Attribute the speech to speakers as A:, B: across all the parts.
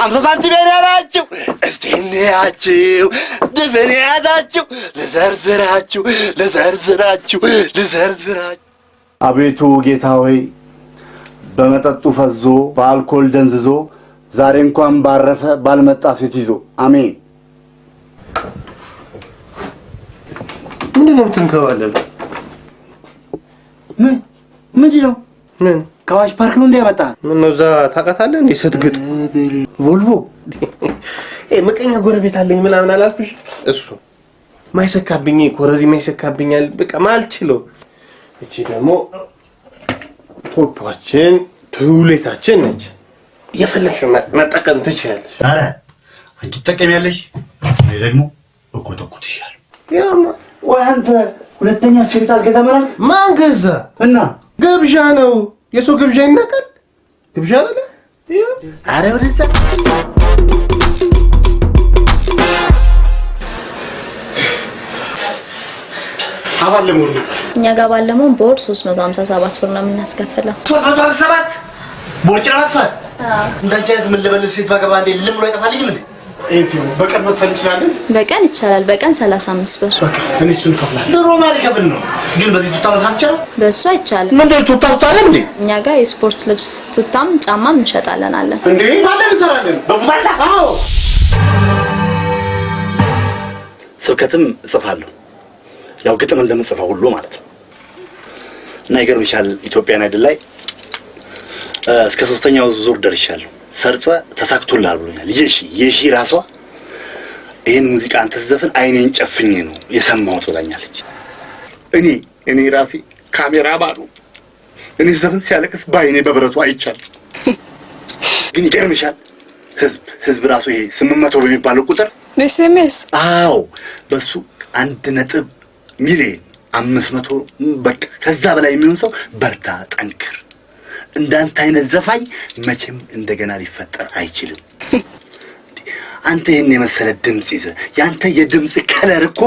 A: 50 ሳንቲም ያላችሁ እስቲ እንያችሁ፣ ድፍን የያዛችሁ ልዘርዝራችሁ፣ ልዘርዝራችሁ፣ ልዘርዝራችሁ። አቤቱ ጌታ ሆይ፣ በመጠጡ ፈዞ በአልኮል ደንዝዞ ዛሬ እንኳን ባረፈ ባልመጣ ሴት ይዞ፣ አሜን።
B: ምንድን ነው የምትንከባለለው?
A: ምን ምንድን ነው?
B: ምን
A: ከአዋሽ ፓርክ ነው እንዴ ያመጣህ?
B: ምን ነው እዛ ታውቃታለህ እንዴ? ስትግጥ
A: ቮልቮ።
B: ምቀኛ ጎረቤት አለኝ ምናምን አላልኩሽ? እሱ ማይሰካብኝ ኮረሪማ ይሰካብኛል። በቃ ማልችለው። እቺ ደግሞ ፖፖችን ትውሌታችን ነች። የፈለግሽው መጠቀም ትችያለሽ።
A: ኧረ አንቺ ትጠቀሚያለሽ፣ እኔ ደግሞ እኮተኩትሻለሁ።
B: ያማ
A: ወይ አንተ ሁለተኛ ሴት አልገዛም አላልክ?
B: ማን ገዛ?
A: እና
B: ግብዣ ነው። የሰው ግብዣ ይናቃል። ግብዣ አይደለ?
A: ኧረ ወደዛ። አባል ለመሆን ነበር።
C: እኛ ጋር ባለመሆን በወር 357 ብር ነው የምናስከፍለው።
A: 357 ቦርጭ ለማጥፋት? እንዳንቺ አይነት ምን ልበልህ፣ ሴት ባገባ እንዴ ልም ብሎ አይጠፋልኝም እንዴ?
B: ኤቲኤም በቀን መክፈል እንችላለን?
C: በቀን ይቻላል። በቀን 35 ብር።
B: በቃ እኔ እሱን እከፍላለሁ።
A: ድሮ ማን ይከፍል ነው? ግን በዚህ ቱታ መስራት ይቻላል?
C: በእሱ አይቻልም።
A: ምንድን ነው ቱታ? ቱታ አለ እንዴ?
C: እኛ ጋር የስፖርት ልብስ ቱታም ጫማም እንሸጣለን አለን።
B: እንዴ ማለት እንሰራለን።
A: በቡታንታ?
B: አዎ።
A: ስብከትም እጽፋለሁ። ያው ግጥም እንደምጽፈው ሁሉ ማለት ነው። እና ይገርምሻል ኢትዮጵያን አይደል ላይ እስከ 3ኛው ዙር ደርሻለሁ። ሰርጸ ተሳክቶልሃል ብሎኛል። የሺ ራሷ ይሄን ሙዚቃ አንተ ስትዘፍን አይኔን ጨፍኜ ነው የሰማሁት ብላኛለች። እኔ ራሴ ካሜራ ባሉ እኔ ስዘፍን ሲያለቅስ በአይኔ በብረቱ አይቻለሁ። ግን ይገርምሻል ህዝብ ራሱ ይሄ 800 በሚባለው ቁጥር
D: በኤስኤምኤስ?
A: አዎ፣ በሱ 1.5 ሚሊዮን በቃ ከዛ በላይ የሚሆን ሰው በርታ፣ ጠንክር፣ እንዳንተ አይነት ዘፋኝ መቼም እንደገና ሊፈጠር አይችልም። አንተ ይሄን የመሰለ ድምጽ ይዘህ፣ ያንተ የድምጽ color እኮ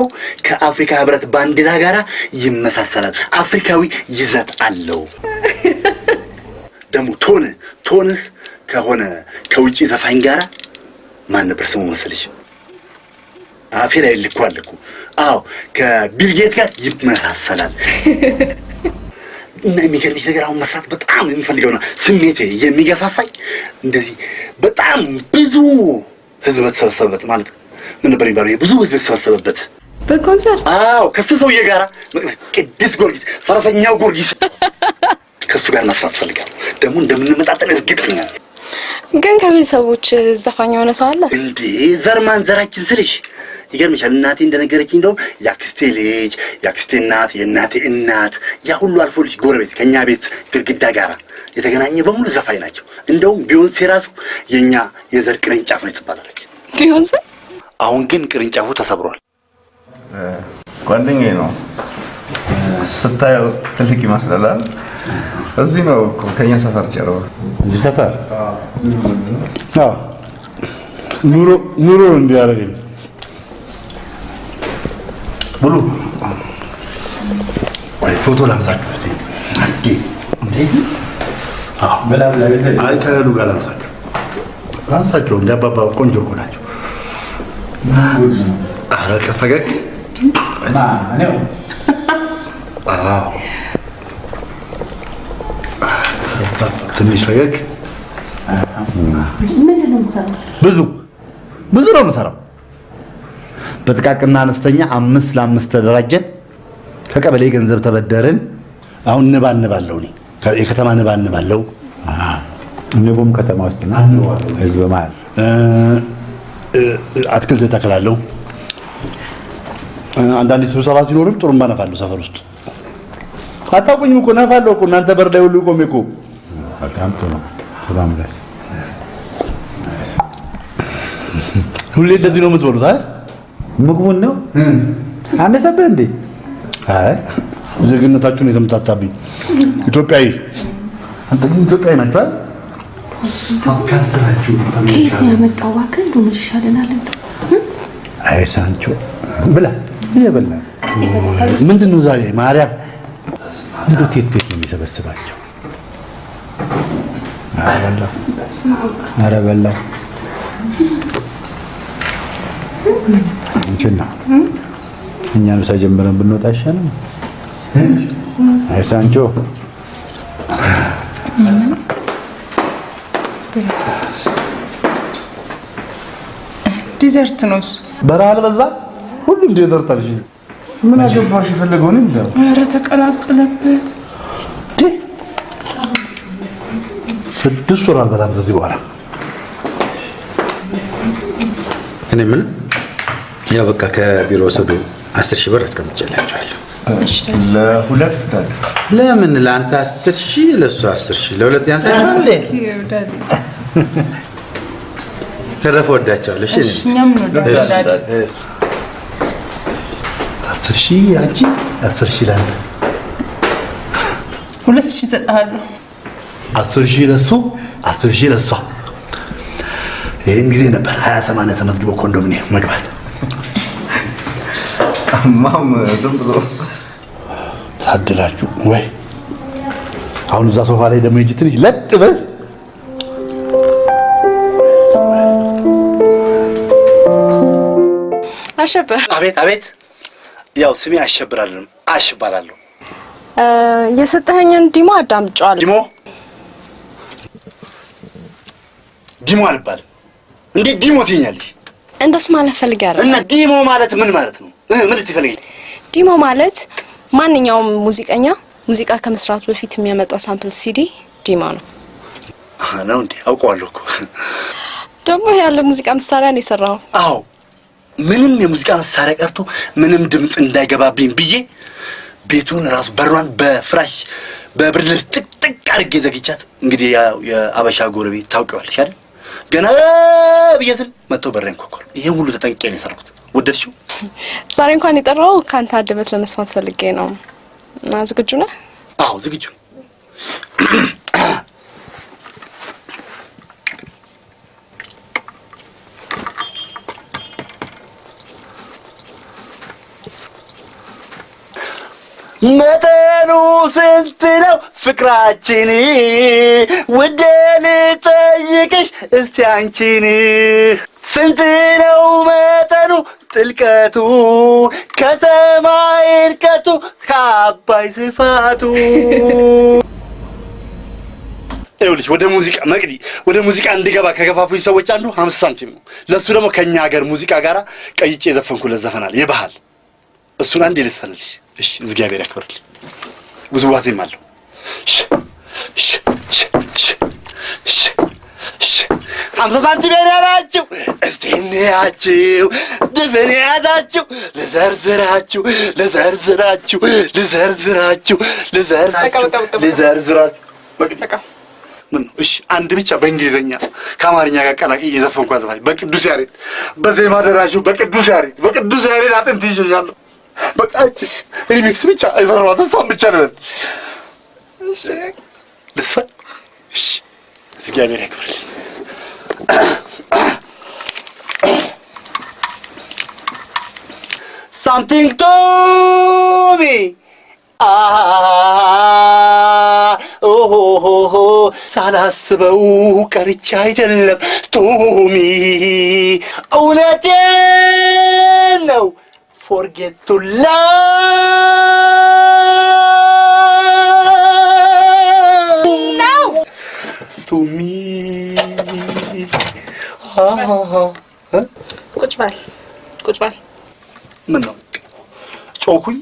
A: ከአፍሪካ ህብረት ባንዲራ ጋራ ይመሳሰላል። አፍሪካዊ ይዘት አለው። ደግሞ tone ህ ከሆነ ከውጪ ዘፋኝ ጋራ ማን ነበር ስሙ መሰለሽ? አፌ ላይ ልኳል እኮ። አዎ፣ ከቢል ጌት ጋር ይመሳሰላል። እና የሚገርምሽ ነገር አሁን መስራት በጣም የሚፈልገው ነው ስሜቴ የሚገፋፋኝ፣ እንደዚህ በጣም ብዙ ህዝብ በተሰበሰበበት፣ ማለት ምን ነበር የሚባለው? ብዙ ህዝብ የተሰበሰበበት
D: በኮንሰርት?
A: አዎ፣ ከሱ ሰውዬ ጋራ፣ ቅዱስ ጊዮርጊስ፣ ፈረሰኛው ጊዮርጊስ፣ ከሱ ጋር መስራት እፈልጋለሁ። ደግሞ እንደምንመጣጠን እርግጠኛ ነኝ።
D: ግን ከቤተሰቦች ዘፋኝ የሆነ ሰው አለ?
A: እንዴ ዘር ማንዘራችን ስልሽ ይገርምሻል። እናቴ እንደነገረችኝ እንደውም የአክስቴ ልጅ፣ የአክስቴ እናት፣ የእናቴ እናት፣ ያ ሁሉ አልፎ ልጅ ጎረቤት ከኛ ቤት ግድግዳ ጋራ የተገናኘ በሙሉ ዘፋኝ ናቸው። እንደውም ቢዮንሴ ራሱ የኛ የዘር ቅርንጫፍ ነው ትባላለች።
D: ቢዮንሴ?
A: አሁን ግን ቅርንጫፉ ተሰብሯል።
E: ጓደኛዬ ነው። ስታየው ትልቅ ይመስላል አይደል? እዚህ ነው እኮ ከኛ ሰፈር ጀርባ።
F: እዚህ ሰፈር?
A: አዎ። ኑሮ እንዲያደርገኝ ብሉ። ወይ ፎቶ ላንሳችሁ እስቲ። አንዴ እንዴ? አዎ።
F: ብላ ብላ ብላ።
A: አይ ከእህሉ ጋር ላንሳችሁ። ላንሳችሁ እንደ አባባ ቆንጆ እኮ ናቸው። ኧረ ከፈገግ።
F: ማ እኔው?
A: አዎ። ትንሽ ፈገግ።
G: ምንድን ነው የምትሰራው?
A: ብዙ ብዙ ነው የምሰራው። በጥቃቅንና አነስተኛ 5 ለ5 ተደራጀን። ከቀበሌ ገንዘብ ተበደርን። አሁን ንብ አንባለሁ እኔ። የከተማ ንብ አንባለሁ።
F: ንቡም ከተማ ውስጥ ነው።
A: አንባለሁ።
F: ህዝብ መሀል።
A: አትክልት እተክላለሁ። አንዳንድ ስብሰባ ሲኖርም ጥሩምባ ነፋለሁ ሰፈር ውስጥ። አታውቁኝም እኮ፣ ነፋለሁ እኮ እናንተ በር ላይ ሁሉ ቆሜ እኮ።
F: በጣም ጥሩ ነው። በጣም ደስ።
A: ሁሌ እንደዚህ ነው የምትበሉት አይደል?
F: ምግቡን ነው? አነሰብህ እንዴ?
A: አይ ዜግነታችሁን የተምታታብኝ። ኢትዮጵያዊ፣ አንተ ግን ኢትዮጵያዊ ናችሁ አይደል? ሀብካስት ናችሁ።
G: ከየት ነው ያመጣው? እባክህ እንደው ምን ይሻለናል እንደው?
F: አይ ሳንቾ ብላ እየበላ።
A: ምንድን ነው ዛሬ ማርያም?
F: እንደው ቴት ቴት ነው የሚሰበስባቸው። ኧረ በላው፣ ኧረ በላው። እንትን ነው እኛን ምሳ ጀምረን ብንወጣ አይሻልም? አይ ሳንቾ
H: Dessert ነው እሱ።
E: በረሃ አልበዛ ሁሉም dessert አልሽ። ምን አገባሽ? የፈለገውን ይብላ።
H: ኧረ ተቀላቀለበት።
A: 6 ወር አልበላም ከዚህ በኋላ።
F: እኔ ምን ያው በቃ ከቢሮ ወሰዱ 10,000 ብር አስቀምጬላችኋለሁ።
E: ለሁለት dad
F: ለምን ለአንተ 10,000 ለእሱ 10,000 ለሁለት ያንሳችኋል እንዴ? ተረፈ ወዳቸዋለሁ። እሺ
H: እሺ፣ እኛም እንወዳለን daddy።
A: 10,000 አንቺ፣ 10,000 ለአንተ፣
H: 2,000 እሰጥሃለሁ።
A: 10,000 ለሱ፣ 10,000 ለሷ። ይህን ጊዜ ነበር 20/80 ተመዝግቦ ኮንዶሚኒየም መግባት።
E: Mom ዝም ብሎ
A: ታድላችሁ ወይ። አሁን እዛ ሶፋ ላይ ደግሞ ሂጅ ትንሽ ለጥ በል።
D: አሸብር።
A: አቤት አቤት። ያው ስሜ አሸብር አይደለም አሽ እባላለሁ።
D: የሰጠኸኝን demo አዳምጬዋለሁ።
A: Demo demo አልባልም። እንዴት demo ትይኛለሽ?
D: እንደሱ ማለት ፈልጌ አይደለም።
A: እና demo ማለት ምን ማለት ነው? ምን ልትፈልጊ?
D: Demo ማለት ማንኛውም ሙዚቀኛ ሙዚቃ ከመስራቱ በፊት የሚያመጣው sample CD demo ነው።
A: ነው እንዴ? አውቀዋለሁ እኮ።
D: ደግሞ ያለ ሙዚቃ መሳሪያ ነው የሰራው።
A: አዎ፣ ምንም የሙዚቃ መሳሪያ ቀርቶ ምንም ድምፅ እንዳይገባብኝ ብዬ ቤቱን ራሱ በሯን በፍራሽ በብርድ ልብስ ጥቅጥቅ አድርጌ ዘግቻት። እንግዲህ ያው የአበሻ ጎረቤት ታውቂዋለሽ አይደል? ገና ብዬ ስል መጥቶ በሬን አንኳኳሉ። ይሄን ሁሉ ተጠንቅቄ ነው የሰራሁት። ወደድሽው?
D: ዛሬ እንኳን የጠራው ከአንተ አንደበት ለመስማት ፈልጌ ነው። እና ዝግጁ ነህ?
A: አዎ ዝግጁ። መጠኑ ስንት ነው ፍቅራችን? ውዴ ልጠይቅሽ እስቲ አንቺን፣ ስንት ነው መጠኑ ጥልቀቱ ከሰማይ እርቀቱ ከአባይ ስፋቱ? ይኸውልሽ ወደ ሙዚቃ መቅዲ ወደ ሙዚቃ እንድገባ ከገፋፉኝ ሰዎች አንዱ 50 ሳንቲም ነው። ለሱ ደግሞ ከኛ ሀገር ሙዚቃ ጋራ ቀይጬ የዘፈንኩለት ዘፈናል የባህል፣ እሱን አንዴ ልዝፈንልሽ። እሺ፣ እግዚአብሔር ያክብርልኝ። ውዝዋዜም አለው። 50 ሳንቲም ያላችሁ እስቲ እንያችሁ፣ ድፍን የያዛችሁ ልዘርዝራችሁ ልዘርዝራችሁ ልዘርዝራችሁ ልዘርዝራችሁ ልዘርዝራችሁ። ምን ነው? እሺ አንድ ብቻ በእንግሊዘኛ ከአማርኛ ጋር ቀላቅዬ የዘፈንኳት ዘፋኝ በቅዱስ ያሬድ በዜማ ደራሹ በቅዱስ ያሬድ በቅዱስ ያሬድ አጥንት ይዤሻለሁ። በቃ remix ብቻ የሰራኋት እሷን ብቻ ልበል። ልዝፈን? እሺ እግዚአብሔር ያክብርልኝ። Something to me ኦሆሆሆ ሳላስበው ቀርቼ አይደለም ቶሚ፣ እውነቴን ነው። Forget to love to me።
D: ቁጭ በል ቁጭ በል።
A: ምን ነው ጮኩኝ?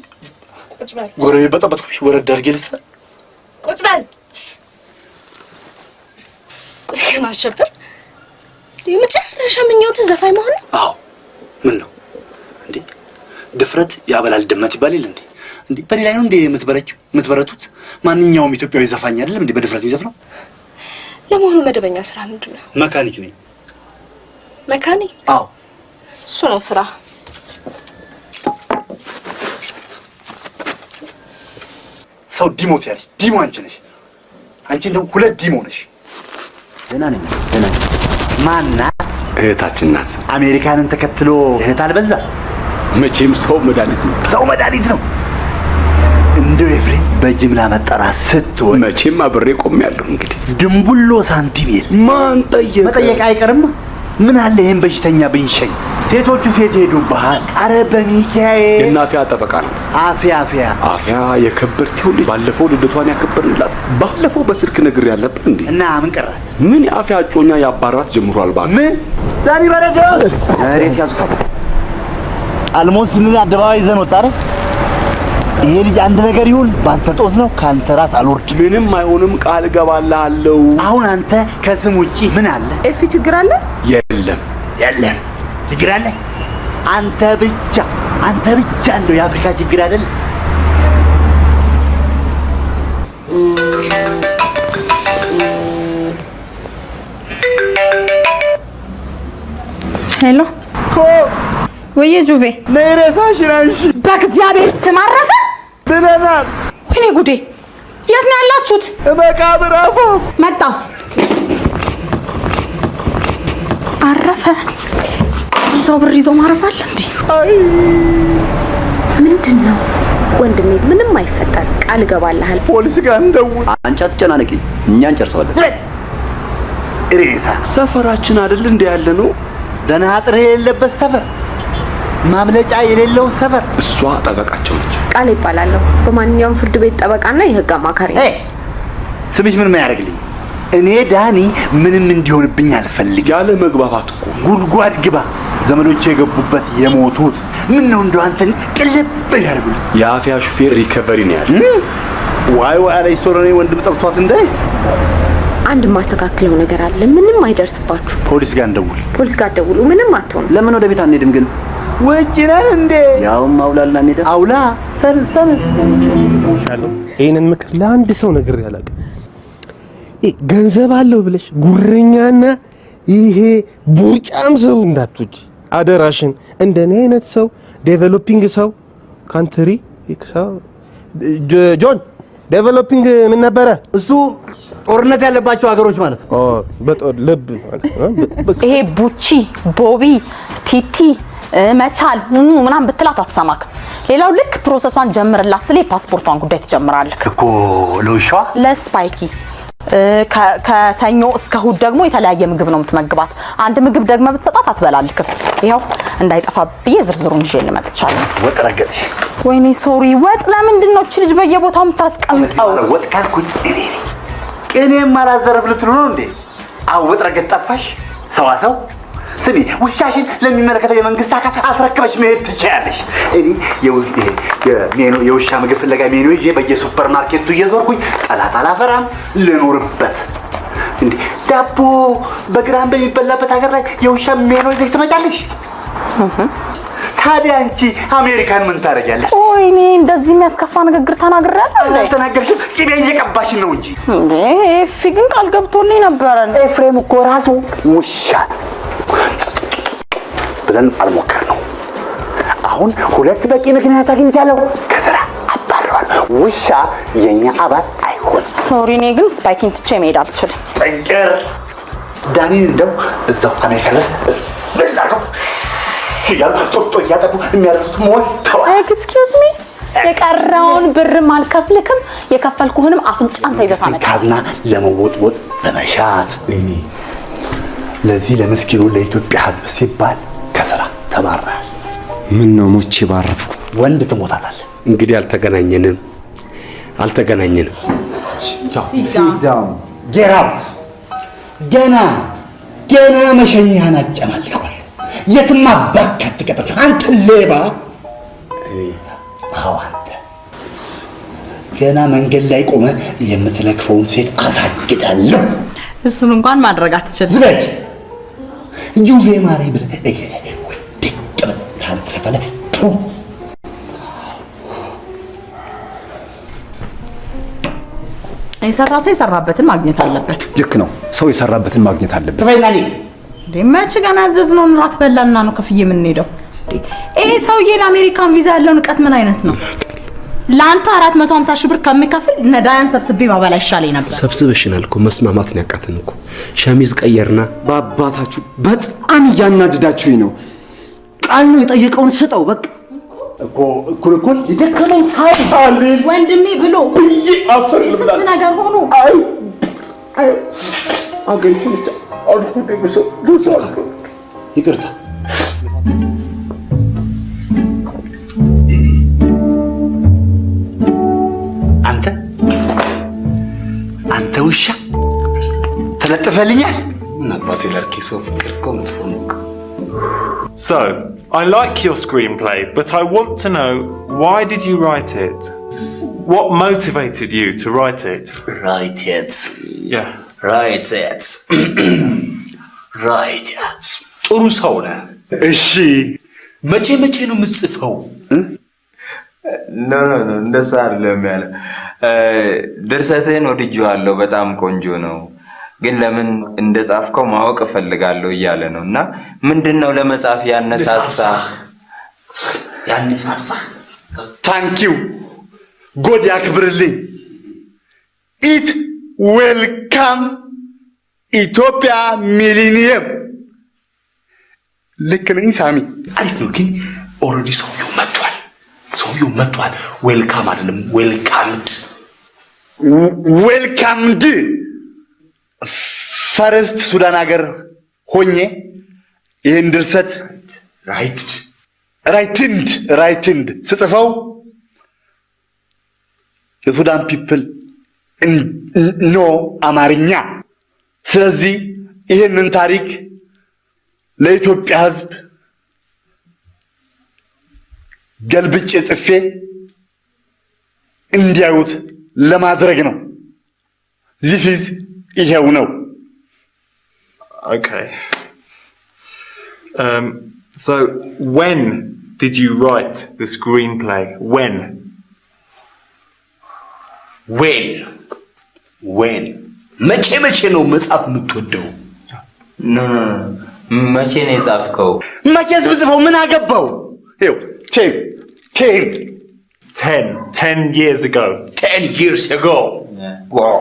D: ቁጭ በል።
A: ጎረቤት በጠበጥኩሽ። ወረድ አድርጌ ልስፈን።
D: ቁጭ በል። ቆይ ግን አሸብር፣ የመጨረሻ ምኞትህ ዘፋኝ መሆን ነው?
A: አዎ። ምን ነው እንዴ? ድፍረት ያበላል ድመት ይባል የለ እንዴ? እንዴ በኔ ላይ ነው እንዴ የምትበረችው የምትበረቱት? ማንኛውም ኢትዮጵያዊ ዘፋኝ አይደለም እንዴ በድፍረት የሚዘፍነው?
D: ለመሆኑ መደበኛ ስራ ምንድን ነው?
A: መካኒክ ነኝ።
D: መካኒክ?
A: አዎ።
D: እሱ ነው ስራ።
A: ሰው demo ትያለሽ። Demo አንቺ ነሽ። አንቺ እንደው ሁለት demo ነሽ። ደህና ነኝ ደህና ነኝ። ማናት?
I: እህታችን ናት።
A: አሜሪካንን ተከትሎ እህት አልበዛ?
I: መቼም ሰው መድኃኒት ነው።
A: ሰው መድኃኒት ነው። እንደው ኤፍሬም በጅምላ መጠራት ስትሆን
I: መቼም አብሬ ቆሜያለሁ። እንግዲህ
A: ድንቡሎ ሳንቲም የለ።
I: ማን ጠየቀ?
A: መጠየቅ አይቀርም። ምን አለ ይሄን በሽተኛ ብንሸኝ? ሴቶቹ ሴት ሄዱብሃል። አረ በሚካኤል።
I: የናፊያ ጠበቃ ናት።
A: አፍያ አፍያ
I: አፍያ የከበርቴው ልጅ ባለፈው ልደቷን ያከበርንላት ባለፈው በስልክ ነግሬ ያልነበር እንዴ?
A: እና ምን ቀራት?
I: ምን የአፍያ እጮኛ ያባራት ጀምሯል። እባክህ
A: ምን ዳኒ በረዶ መሬት ያዙት። አባ አልሞት ስንል አደባባይ ይዘን ወጣ አይደል? ይሄ ልጅ አንድ ነገር ይሁን በአንተ ጦስ ነው፣ ከአንተ ራስ አልወርድም።
I: ምንም አይሆንም፣ ቃል እገባልሃለሁ።
A: አሁን አንተ ከስም ውጪ ምን አለ?
G: ኤፊ ችግር አለ?
I: የለም
A: የለም ችግር አለ። አንተ ብቻ አንተ ብቻ እንደው የአፍሪካ ችግር አይደል?
H: Hello ወየ ጁቬ
A: ነይ ሬሳሽን አንሺ
H: በእግዚአብሔር ስም አረፈ
A: ብለናል።
H: ወይኔ ጉዴ! የት ነው ያላችሁት?
A: መቃብር አፋፍ
H: መጣሁ። አረፈ። እዛው ብር ይዞ ማረፍ አለ እንዴ?
G: ምንድን ነው ወንድሜ? ምንም አይፈጠር፣ ቃል እገባልሃል።
A: ፖሊስ ጋር እንደውል።
J: አንቺ አትጨናነቂ፣ እኛ እንጨርሰዋለን።
A: ሬሳ
I: ሰፈራችን አይደል እንደ ያለ ነው።
A: ደህና አጥር የሌለበት ሰፈር፣ ማምለጫ የሌለው ሰፈር።
I: እሷ ጠበቃቸው ነች።
G: ቃል ይባላለሁ። በማንኛውም ፍርድ ቤት ጠበቃና የህግ አማካሪ ነኝ።
A: ስምሽ ምን ያደርግልኝ? እኔ ዳኒ ምንም እንዲሆንብኝ አልፈልግም።
I: ያለ መግባባት እኮ
A: ጉድጓድ ግባ። ዘመዶቼ የገቡበት የሞቱት ምን ነው እንደው አንተን ቅልብ ያደርጉልኝ።
I: የአፍያ ሹፌር recovery ነው ያለ።
A: ዋይ ዋይ አለች ሶረኔ ወንድም ጠፍቷት እንዳይ
G: አንድ የማስተካክለው ነገር አለ። ምንም አይደርስባችሁ።
A: ፖሊስ ጋር እንደውል።
G: ፖሊስ ጋር ደውሉ። ምንም አትሆኑ።
J: ለምን ወደ ቤት አንሄድም ግን?
A: ውጭ ነን እንዴ?
J: ያውም አውላላ ሜዳ።
A: አውላ ተነስ ተነስ።
B: ይህንን ምክር ለአንድ ሰው ነግሬ አላውቅም። ገንዘብ አለው ብለሽ ጉረኛና ይሄ ቡርጫም ሰው እንዳትወጂ አደራሽን። እንደኔ አይነት ሰው developing ሰው country ጆን developing ምን ነበረ
A: እሱ? ጦርነት ያለባቸው ሀገሮች ማለት ነው።
B: በጦር ልብ
K: ይሄ ቡቺ፣ ቦቢ፣ ቲቲ መቻል ምናምን ብትላት አትሰማክም። ሌላው ልክ process ኧን ጀምርላት ስለ የፓስፖርቷን ጉዳይ ትጀምራለህ
A: እኮ ለውሻዋ
K: ለስፓይኪ። ከሰኞ እስከ እሑድ ደግሞ የተለያየ ምግብ ነው የምትመግባት። አንድ ምግብ ደግመህ ብትሰጣት አትበላልክም። ይኸው እንዳይጠፋ ብዬ ዝርዝሩን ይዤ ልመጥቻለሁ።
A: ወጥ ረገጥሽ።
K: ወይኔ sorry። ወጥ ለምንድን ነው እቺ ልጅ በየቦታው የምታስቀምጠው?
A: ወጥ ካልኩኝ እኔ ነኝ። ቅኔም አላዘረፍ ልትሉ ነው እንዴ? አዎ ወጥ ረገጥ ጠፋሽ። ሰዋሰው ስሚ፣ ውሻሽን ለሚመለከተው የመንግስት አካል አስረክበሽ መሄድ ትችያለሽ። እኔ የውሻ ምግብ ፍለጋ ሜኑ ይዤ በየሱፐር ማርኬቱ እየዞርኩኝ ጠላት አላፈራም፣ ልኑርበት። እንዴ ዳቦ በግራም በሚበላበት ሀገር ላይ የውሻ ሜኑ ይዘሽ ትመጫለሽ? ታዲያ አንቺ አሜሪካን ምን ታደርጊያለሽ?
K: ወይኔ እንደዚህ የሚያስከፋ ንግግር ተናግሬያለሁ እንዴ?
A: አልተናገርሽም። ቅቤ እየቀባሽን ነው እንጂ።
K: እንዴ ኤፊ ግን ቃል ገብቶልኝ ነበረ።
A: ኤፍሬም እኮ ራሱ ውሻ ነው ብለን አልሞከርነው። አሁን ሁለት በቂ ምክንያት አግኝቻለሁ። ከስራ አባረዋለሁ። ውሻ የኛ አባል አይሆንም።
K: Sorry፣ እኔ ግን ስፓይኪን ትቼ መሄድ አልችልም።
A: ጠንቅር ዳኒን እንደው እዛው አሜሪካ ድረስ ብላከው እያሉ ጦጦ እያጠቡ የሚያደርሱት ሞልተዋል።
K: Excuse me፣ የቀረውን ብርም አልከፍልክም፣ የከፈልኩህንም አፍንጫን ተይዘህ ታመጣለህ።
A: ካዝና ለመቦጥቦጥ በመሻት እኔ ለዚህ ለምስኪኑ ለኢትዮጵያ ሕዝብ ሲባል ከስራ ተባረሃል።
L: ምን ነው ሞቼ ባረፍኩ።
A: ወንድ ትሞታታለህ።
I: እንግዲህ አልተገናኘንም አልተገናኘንም።
A: Get out። ገና ገና መሸኛህን አጨማልቀዋል። የትም አባክ አትቀጥም አንተ ሌባ። አዎ አንተ ገና መንገድ ላይ ቆመ የምትለክፈውን ሴት አሳግዳለሁ።
K: እሱን እንኳን ማድረግ አትችልም።
A: ዝበጅ ጁቬ ማሪ ብለህ እግሬ ላይ ውድቅ ብለህ ታለቅሳታለህ። ቱ
K: የሰራ ሰው የሰራበትን ማግኘት አለበት።
L: ልክ ነው። ሰው የሰራበትን ማግኘት አለበት።
A: ክፈይና ልሂድ።
H: እንዴ መች ገና ያዘዝነውን ራት በላና ነው ከፍዬ የምንሄደው? እንዴ ይሄ ሰውዬ ለአሜሪካን ቪዛ ያለው ንቀት ምን አይነት ነው? ለአንተ 450 ሺህ ብር ከምከፍል ነዳያን ሰብስቤ ባበላ ይሻለኝ ነበር።
I: ሰብስበሽናል እኮ መስማማት ነው ያቃተን እኮ። ሸሚዝ ቀየርና
L: በአባታችሁ በጣም እያናድዳችሁኝ ነው። ቃል ነው የጠየቀውን ስጠው በቃ።
A: እኮ እኩል እኩል
L: የደከመን ሳይባልል
K: ወንድሜ ብሎ
E: ብዬ አፈር
K: ስንት ነገር ሆኖ
E: አይ አይ አገሪቱ ብቻ አልኩ።
A: ይቅርታ። አንተ አንተ ውሻ ተለጥፈልኛል።
F: ምን አባቴ ላድርግ? የሰው ፍቅር እኮ መጥፎ ነው እኮ።
M: So, I like your screenplay, but I want to know, why did you write it? What motivated you to write it?
J: Write it.
M: Yeah.
J: Write it. Write it.
I: ጥሩ ሰው ነህ። እሺ፣ መቼ መቼ ነው የምትጽፈው?
N: No, no, no፣ እንደሱ አይደለም ያለ። ድርሰትህን ወድጄዋለሁ፣ በጣም ቆንጆ ነው፣ ግን ለምን እንደጻፍከው ማወቅ እፈልጋለሁ እያለ ነው። እና ምንድን ነው ለመጻፍ ያነሳሳ?
I: ያነሳሳ?
A: Thank you, God ያክብርልኝ። It welcome ኢትዮጵያ ሚሊኒየም። ልክ ነኝ ሳሚ?
I: አሪፍ ነው፣ ግን already ሰውየው መጥቷል። ሰውየው መጥቷል። Welcome አይደለም welcomed።
A: Welcomed first ሱዳን ሀገር ሆኜ ይህን ድርሰት
I: Write
A: writing ስጽፈው የሱዳን people no አማርኛ። ስለዚህ ይህንን ታሪክ ለኢትዮጵያ ሕዝብ ገልብጬ ጽፌ እንዲያዩት ለማድረግ ነው። This is ይሄው ነው።
M: Okay. So, when did you write the screenplay? When?
I: When መቼ መቼ ነው መጻፍ የምትወደው?
N: No, no, መቼ ነው የጻፍከው?
A: መቼስ ብጽፈው ምን አገባው? ይኸው 10 10
M: 10. 10 years ago.
I: 10 years ago. Wow.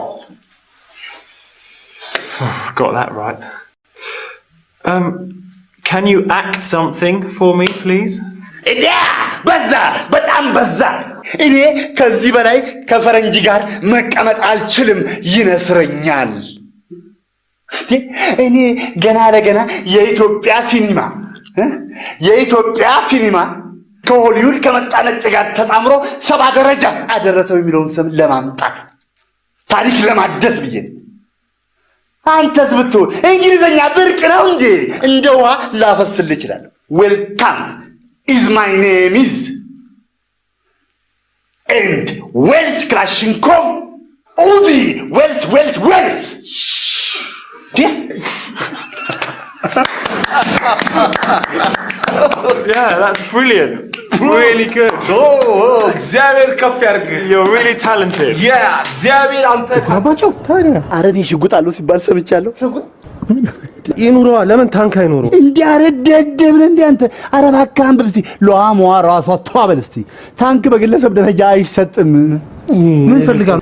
M: Got that right. Can you act something for me, please?
A: እንዲያ በዛ፣ በጣም በዛ። እኔ ከዚህ በላይ ከፈረንጅ ጋር መቀመጥ አልችልም፣ ይነስረኛል። እኔ ገና ለገና የኢትዮጵያ ሲኒማ ከሆሊውድ ከመጣ ነጭ ጋር ተጣምሮ 70 ደረጃ አደረሰው የሚለውን ስም ለማምጣት፣ ታሪክ ለማደስ ብዬ ነው። አንተስ ብትሆን እንግሊዘኛ ብርቅ ነው እንዴ? እንደ ውሃ ላፈስልህ እችላለሁ። Welcome is my name is and ዌልስ ክላሽንኮቭ ኡዚ ዌልስ ዌልስ ዌልስ።
M: Yeah, that's brilliant. Really good.
I: እግዚአብሔር ከፍ ያድርግህ።
M: You're really talented.
I: Yeah, እግዚአብሔር አንተ
B: አባቸው ታዲያ
A: አረ እኔ ሽጉጥ አለው ሲባል ሰምቻለሁ።
B: ይኑረዋ። ለምን ታንክ አይኖረው?
A: እንዲህ አረ ደደብ ነህ እንዲህ አንተ። አረ እባክህ አንብብ እስቲ። ሏሟ ራሷ ተዋበል እስቲ። ታንክ በግለሰብ ደረጃ አይሰጥም።
B: ምን ፈልጋ ነው?